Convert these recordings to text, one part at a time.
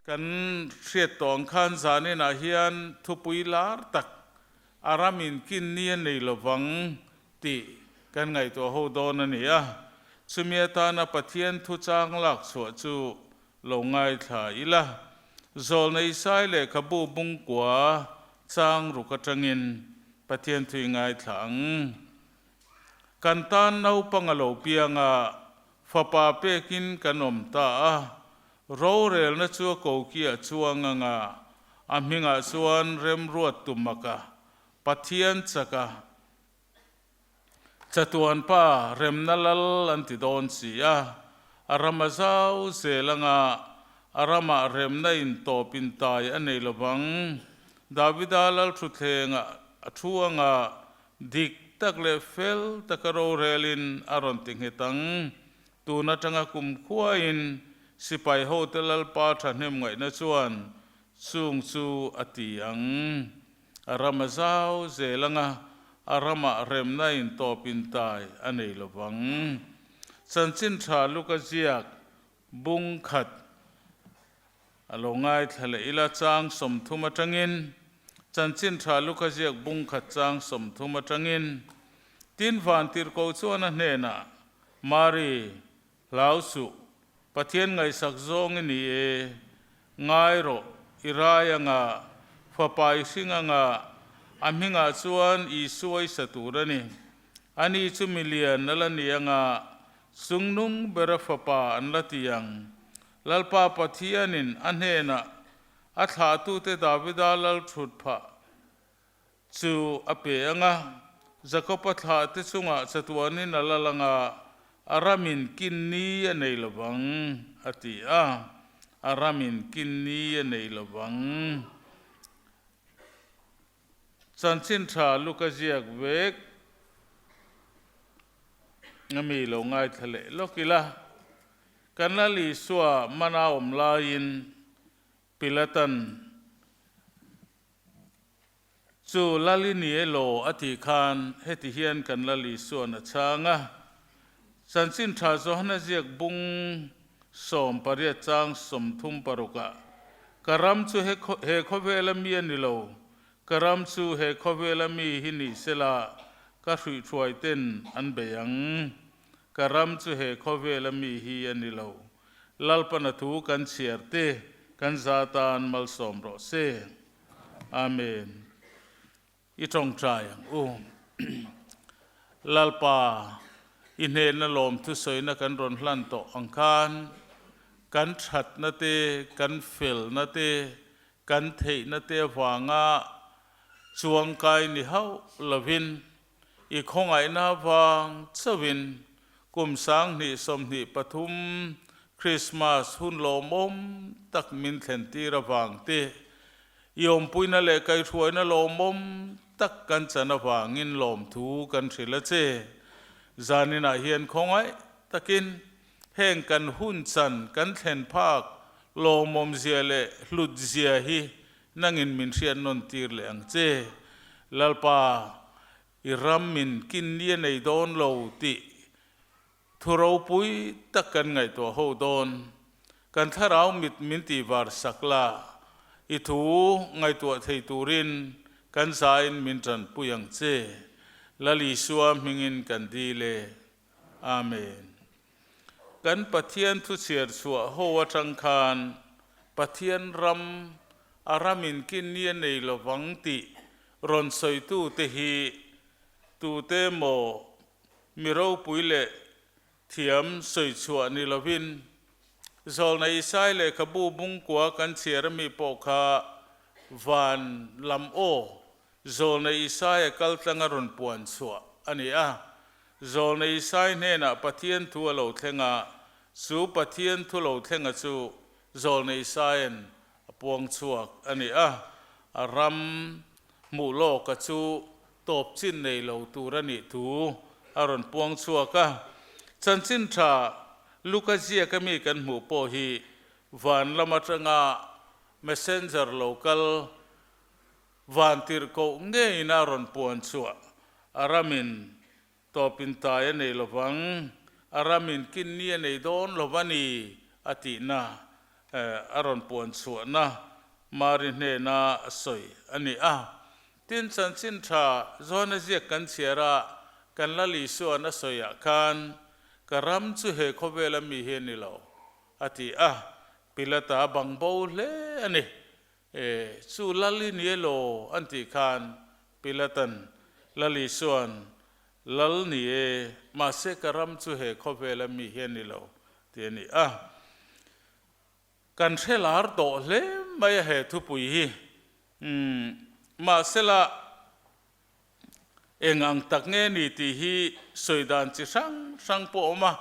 Kan hriat tawh ang khan zaninah hian thupui lar tak a ramin kin ni a nei lovang tih kan ngaihtuah ho dawn a ni a. Chumi atana Pathian thuchang lak chhuah chu lo ngaithla ila. Zawlna Isai lehkhabu bungkua chang ruk atangin Pathian thu i ngaithla ang. Kan tan naupang a lo piang a, fapa pekin kan awm ta a, rorelna chu a kokiah chuang anga a hmingah chuan remruat tumaka Pathian chaka chatuan pa remna lal an ti dawn si a, a ram a zau zel anga a ramah remna intawp intai a nei lovang. Davida lalthutthlengah a thu anga Dik tak leh fel taka rorelin a rawn ti nghet ang. Tun atanga kum khuain sipai hote Lalpa thahnem ngaihna chuan chung chu a ti ang. A ram a zau zel anga, a ramah remna in tawp intai a nei lovang. Chanchin tha Luka ziak bung khat A lo ngaithla leh ila chang 30 atangin, Chanchin tha Luka ziak bung khat chang 30 atangin, Tin vantirhkoh chuan a hnenah, Mari, hlau suh, Pathian ngaihsak zawng i ni e, ngai rawh, i rai anga, fapa i hring anga, a hmingah chuan Isua i sa tur a ni. Ani chu milian a la ni anga, chungnung bera fapa an la ti ang. Lalpa Pathianin a hnenah a thlahtute Davida lal thut phah chu a pe ang a, Jakoba thlahte chungah chatuanin a lal ang a, a ramin kin ni a nei lo vang, a ti a, a ramin kin ni a nei lo vang. Chanchin tha Luka ziak vek a mi lo ngaithla leh lawk ila. Kan Lal Isua mana awm laiin Pilatan chu Lal i ni elaw a tih khan heti hian kan Lal Isua'n a chhang a, Chanchin tha Johana ziak bung 18 chang 36 ah, Ka ram chu he khawvela mi a ni lo, ka ram chu he khawvela mi hi ni sela ka hruihhruai ten an bei ang. Ka ram chu he khawvela mi hi a ni lo. Lalpana thu kan chhiar te kan za tan malsawm rawh se. Amen. I tawngtai ang u. Lalpa, i hnehna lawm thusawina kan rawn hlan tawh ang khan, kan thatna te, kan felna te, kan theihna te avanga chuangkai ni hauh lovin, I khawngaihna vang chauhin kum 2023 Krismas hun lawmawm tak min thlen tir avang te, i awmpuina leh kaihhruaina lawmawm tak kan chan avangin lawmthu kan hrilh a che. Zaninah hian khawngaih takin heng kan hun chan kan thlen phak lawmawmzia leh hlutzia hi Nangin min hriat nawn tir leh ang che. Lalpa, i ram min kin ni a nei dawn lo tih thu ropui tak kan ngaihtuah ho dawn. Kan thlarau mit min tih var sak la, i thu ngaihtuah thei turin kan zain min tanpui ang che. Lal Isua hmingin kan dil e. Amen. Kan Pathian thu chhiar chhuah ho atang khan Pathian ram a ramin kin ni a nei lovang tih rawn sawitute hi tute maw mi ropui leh thiam sawi chhuah ni lovin Zawlna Isai lehkhabu bungkua kan chhiar ami pawh kha van lam aw Zawlna Isaia kal tlanga rawn puan chhuah a ni a. Zawlna Isai hnenah Pathian thu a lo thleng a, chu Pathian thu lo thlenga chu Zawlna Isaia'n a puang chhuak a ni a. A ram hmuh lawka chu tawp chin nei lo tur a nih thu a rawn puang chhuak a. Chanchin tha Luka ziaka mi kan hmuh pawh hi van lam atanga messenger lo kal Vantirhkoh ngeiin a rawn puan chhuah a ramin tawpin tai a nei lovang, a ramin kin ni a nei dawn lo a ni a tihna. a rawn puan chhuahna Mari hnena sawi a ni a. Tin, chanchin tha Johana ziak kan chhiar a, kan Lal Isua'n a sawiah khan, Ka ram chu he khawvela mi hi a ni lo, a ti a. Pilata a bang bo hle a ni. E, chu Lal i ni elaw? an tih khan Pilatan, Lal Isua'n, Lal ni e, mahse ka ram chu he khawvela mi hi a ni lo, ti a ni a. Kan hre lar tawh hle mai a he thupui hi. Umm, mahsela eng ang tak nge ni tih hi sawi dan chi hrang hrang pawh a awm a,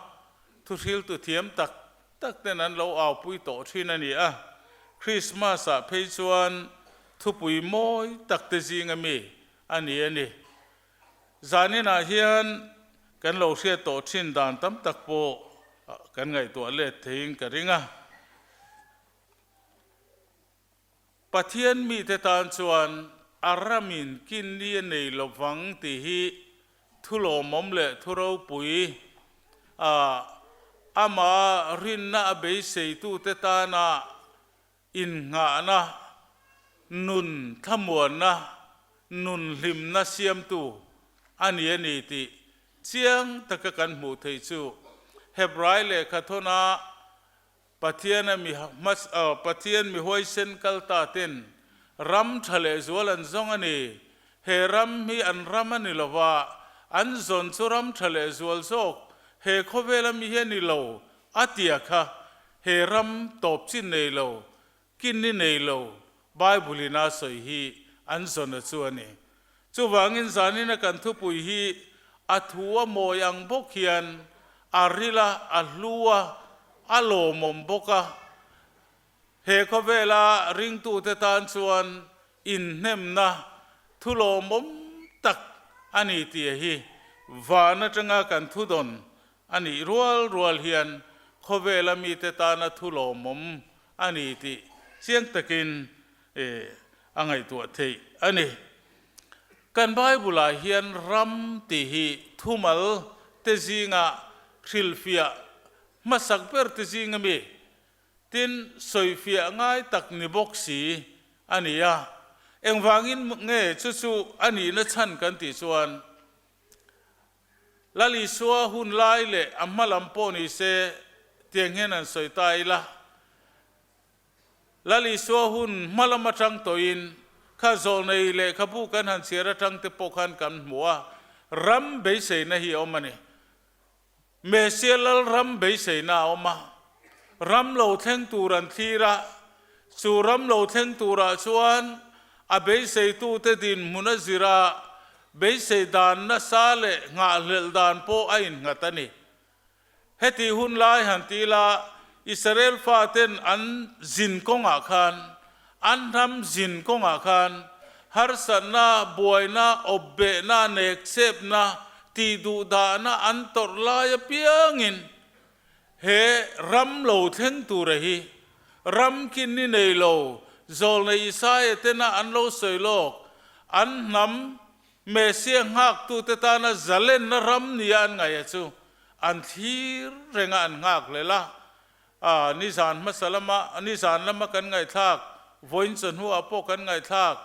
thuhriltu thiam tak tak ten an lo aupui tawh thin a ni a. Christmas ah phei chuan thupui mawi tak te zing ami a ni a ni. Zaninah hian kan lo hriat tawh thin dan tam tak pawh kan ngaihtuah let theiin ka ring a. Pathian mite tan chuan a ramin kinni a nei lovang tih hi thu lawmawm leh thu ropui a amah rinna a beiseitute tana Innghahna, nun thlamuanna, nun hlimna siamtu a ni a ni tih chiang taka kan hmuh theih chu Hebrai lehkha thawna Pathiana mi Pathian mi huaisen kal ta ten ram tha leh zual an zawng a ni. He ram hi an ram a ni lo va, an zawn chu ram tha leh zual zawk he khawvela mi hi a ni lo a tia kha He ram tawp chin nei lo, kinni nei lo Bible in a sawi hi an zawna chu a ni. Chuvangin zanina kan thupui hi a thu a mawi ang bawk hian a ril a, a hlu a, a lawmawm bawk a. He khawvela ringtute tan chuan inhnemna thu lawmawm tak a ni tih hi van atanga kan thudawn A nih rual rual hian khawvela mite tana thu lawmawm a ni tih chiang takin a ngaihtuah theih a ni. Kan Bible-ah hian ram tih hi thumal te zinga hrilhfiah hmasak ber te zinga mi, tin sawifiah ngai tak ni bawk si a ni a. Engvangin nge chu chu a nihna chhan kan tih chuan, Lal Isua hun lai leh a hma lam pawh ni se tiang hian an sawi ta ila. Lal Isua hun hma lam atang tawhin kha zawlnei lehkhabu kan han chhiar atang te pawh khan kan hmu a, ram beiseina hi a awm a ni. Mesia Lal ram beiseina a awm a, ram lo thleng tur an thlir a, chu ram lo thleng turah chuan a beiseitute dinhmun a zir a, beisei dan nasa leh nghahhlelh dan pawh a innghat a ni. Heti hun lai han ti ila, Israel faten an zin kawngah khan, an ram zin kawngah khan harsatna, buaina, awpbehna, nekchepna, tihduhdahna an tawrh lai apiangin he ram lo thleng tura hi ram kinni nei lo zawlnei Isaia tena an lo sawi lawk, an hnam Mesia nghaktute tana zalenna ram nia an ngaih a chu an thlir renga an nghak hlel a. A, nizan hmasa lama, nizan lama kan ngaihthlak, vawiin chawhnuah pawh kan ngaihthlak.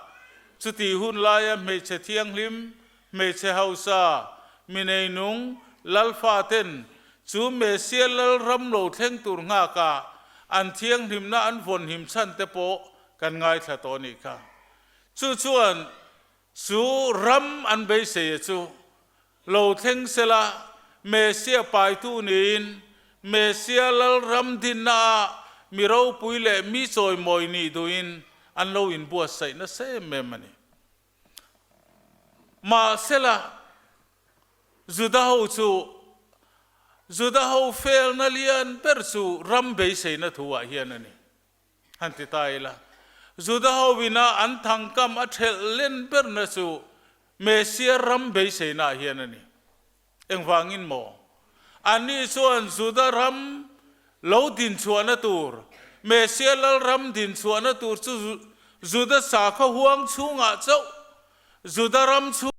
Chutih hun laia hmeichhe thianghlim, hmeichhe hausa, mi neinung, Lalfa ten chu Mesia Lalram lo thleng tur nghakah an thianghlimna an vawnhim chhan te pawh kan ngaithla tawh a nih kha. Chu chuan chu ram an beisei a chu Lo thleng sela, Mesia paitu niin, Mesia Lalram dinnaah mi ropui leh mi chawimawi nih duhin an lo inbuatsaih nasa em em a ni. Mahsela, Juda ho chu Juda ho felna lian ber chu ram beiseina thuah hian a ni. Han ti ta ila, Juda hoina an thangkam a thelh len berna chu Mesia ram beiseinaah hian a ni. Engvangin maw? Anni chuan Juda ram lo dinchhuahna tur, Mesia Lalram dinchhuahna tur chu Juda sakhaw huang chhungah chauh, Juda ram chhung.